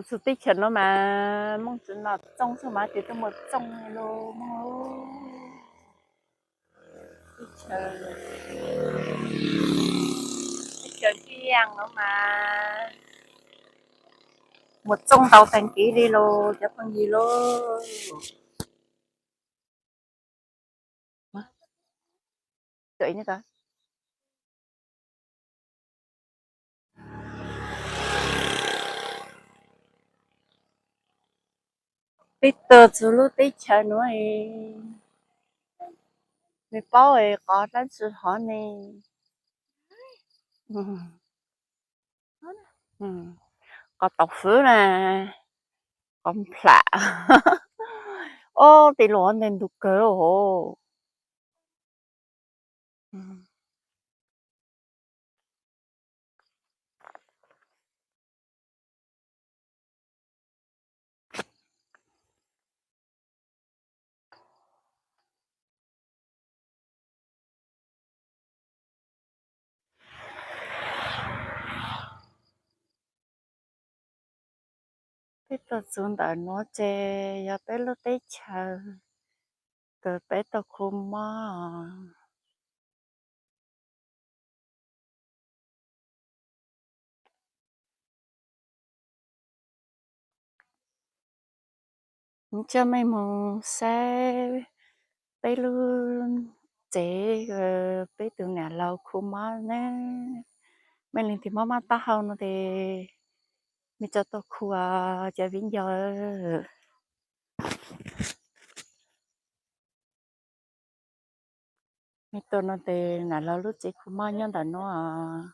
Txug teb chaws no mas Moob tsi nom txooj txug mas ces tuaj muas txooj li lug Moob. Teb chaws, teb chaws Nplog no mas muas txooj ntau taag kev li lug cov phooj ywg lauj. Peb tuaj txug lub teb chaws nuav, mej paub qov dlaab tsi hov ne? Qov tau fwv na, qov nplam. Ob, tej lug nteg ntug kawg hov. Peb tuaj txug ntawm nuav ces yog peb lub teb chaws kws peb tuaj khu mob. Coj mej moog saib peb lub tsev, peb tug nam laug khu mob na. Mej leej twg mob mob taub hau no tes mej tso tuaj khu, cov viv ncaus. Mej tuaj no tes nam laug lub tsev khu mob nyob ntawm nuav.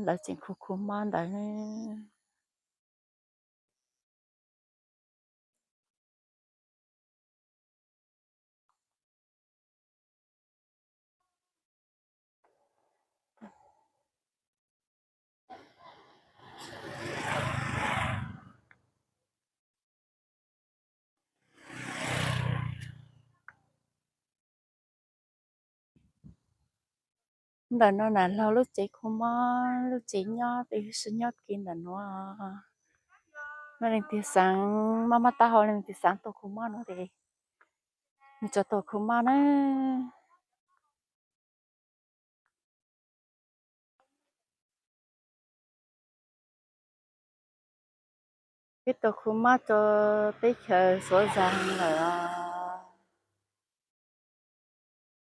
Lawv tseem khu khu mob ntawd. Ntawm no nam laug lub tsev khu mob, lub tsev nyob tes yog nyob kiag ntawm nuav. Mej leej twg xaav mob mob taub hau, leej twg xaav tuaj khu mob no tes mej tso tuaj khu mob na. Peb tuaj khu mob rua teb chaws Suav Zaas lawm os.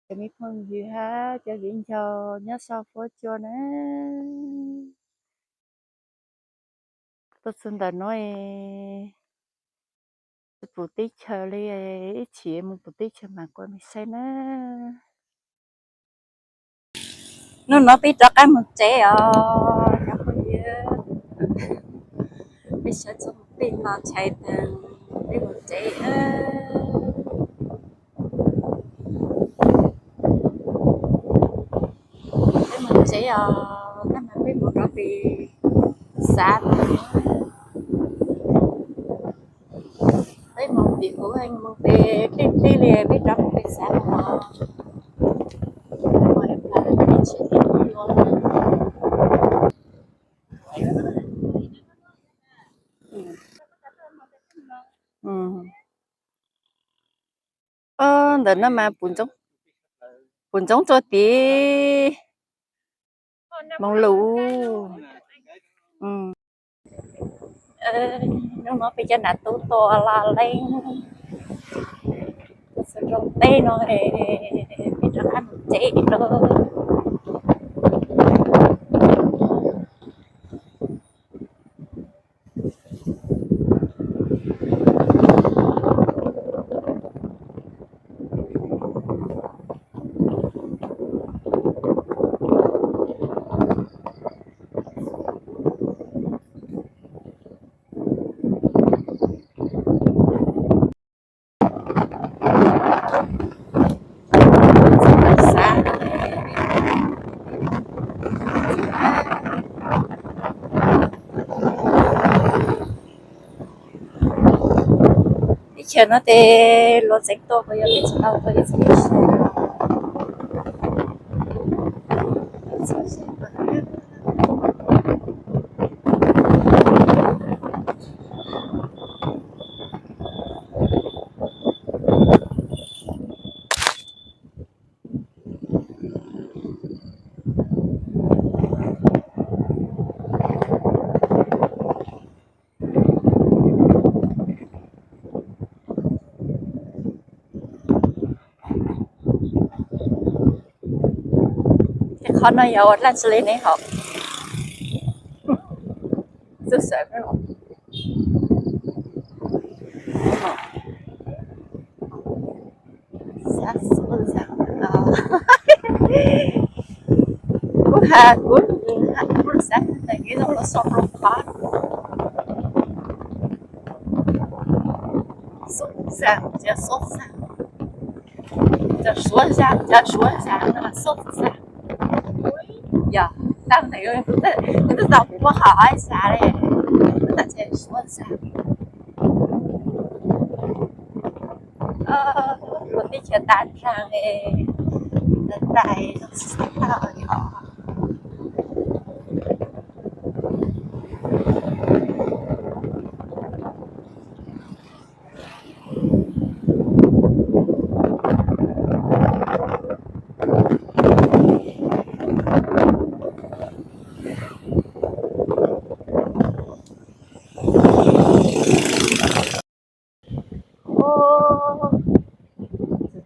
Cov mej phooj ywg hab cov viv ncaus nyob sab huab cua na. Tuaj txug ntawm nuav tsi pum teb chaws li, ib chim moog pum teb chaws mam kuas mej saib na. Nub nuav peb rov qaab moog tsev os cov phooj ywg. Peb sawv txug moog tej no tshais taag, peb moog tsev. Peb moog tsev os, tab mas peb moog rov pem xav. Peb moog tim huv, moog pem dlej dlej li, peb rov moog pem xav os. Ntawm no mas pum ntsoov rua tid moog lug. Nub nuav peb cov nam tub tuaj laj leeb txug rooj teb no, peb rov qab moog tsev lawm. Teb chaws no tes luas txeev tuaj puas yog peb tsi tau tuaj ib txhia sab. Qhov no yog ua dlaab tsi li ne hov? Xub xeem. Kuv has kuv, kuv xav tias nws zoo los so rau qhov xub xeem, cov xub xeem, cov suav xeem, cov suav xeem, xub xeem. Yog, tau ntawd kuv twb tau kuv muab qhov xav li, kuv tau suav xeem. Luag teb chaws tas nrag, tas tas zoo xwb tau yog.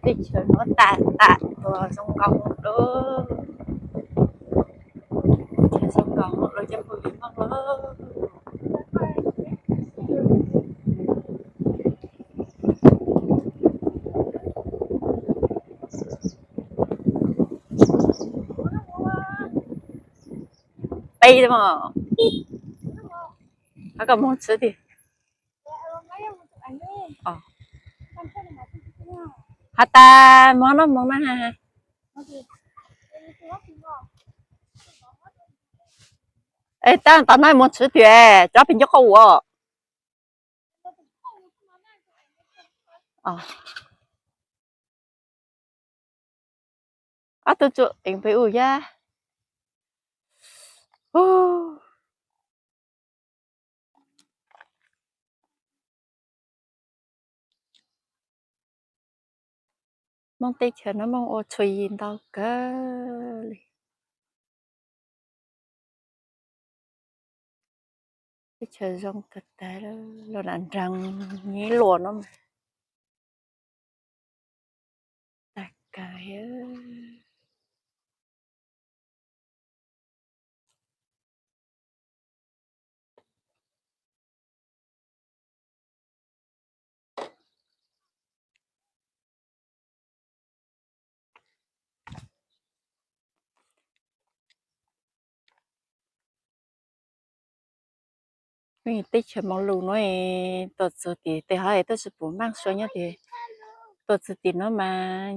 Teb chaws no tas tas tuag zoo nkaus lawm. Zoo nkaus lawm cov phooj ywg Hmoob lawm. Peb mos, koj moog tshwv tiag. Has tas moog no moog na. Es tab tom no moog tshwv tiag, cov pes nco qau ua. Ob tug tsuas eev pem ub yab. Hmoob teb chaws no Hmoob ua txhua yim ntau kawg li. Teb chaws zoo tag tag, luag nram nreeg nyiv luas no mas tag kawg. Teb chaws Moos Lus no tuaj txug tim tej hov tab sis puas maaj sua nyob tias tuaj txug tim no mas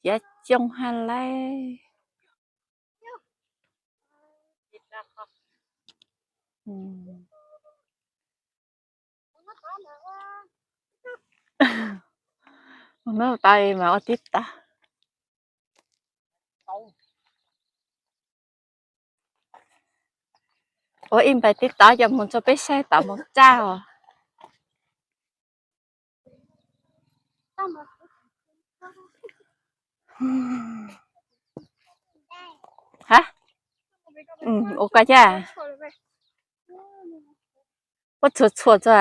cav coob hab lauj. Mus no tas mas ua tib tag. Ua ib npais tib tag coj mus rua peb saib tau mus tsaj os. Ha, ua koj thiab. Puab txhua txhua txog a.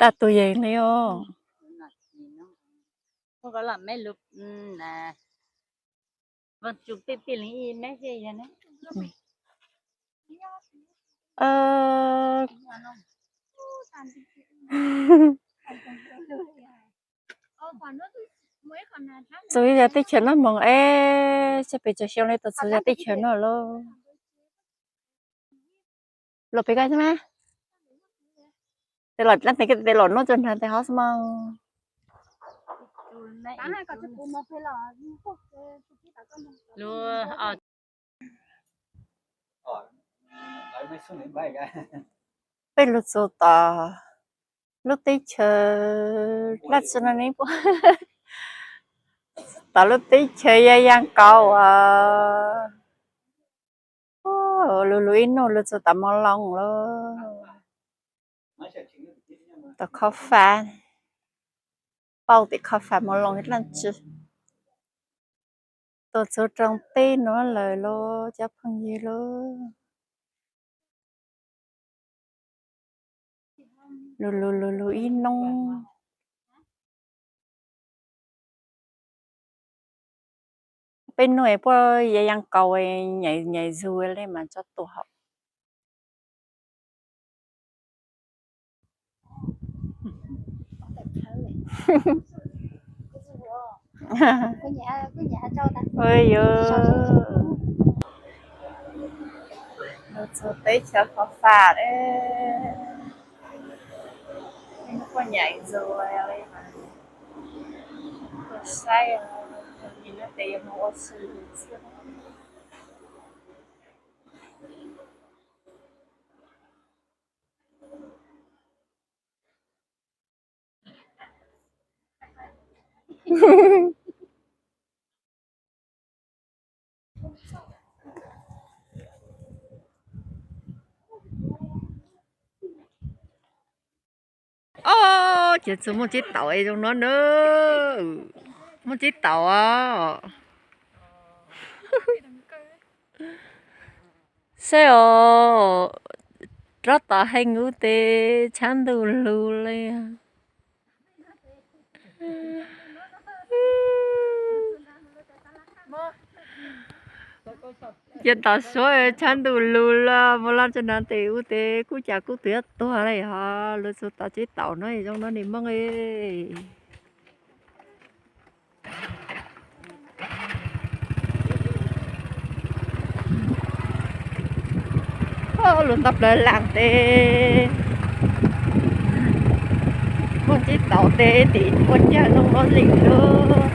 Tag tus yees li os. Txug yog teb chaws no moog es, txug pes tsawg xyoo li tau txug yog teb chaws no lauj. Los pem koj xwb mas. Tes los dlaab tes, tes los nuab tsuag nrag tes hov xwb mas. Peb lug txug tom lub teb chaws dlaab tsi no ne, tom lub teb chaws ya yaa nkaus as. Lug lug ib nub lug txug tom Moo Loo lawm. Tom Khob Fab. pauj tim kho fam mus loos ib leej tsi. Tuaj txug rooj teb nuav lawm lauj cov phooj ywg lauj. Lug lug lug lug ib nub. Peb nub es puab ya yaa kaus nyam nyam zug le mas tso tuaj hauv. Yuav lug txug teb chaws Fab Fab, puab nyam zug le mas tuaj saib, tes yuav moog ua si txhiab. Ob, ces txug muaj tsib taus es zoo no na. Muaj tsib taus os. Saib os, rov tom heej ub tes tshav ntuj lug le. Ces tom suav tshav ntuj lug lawm, mus laj tsa na tes ub tes kub cas kub twb tuag le hos. Lug txug tom tsib taus no zoo no niam Moob e. Lug nto plawg laam tes, muaj tsib taus tes tim ua caag zoo no le lauj.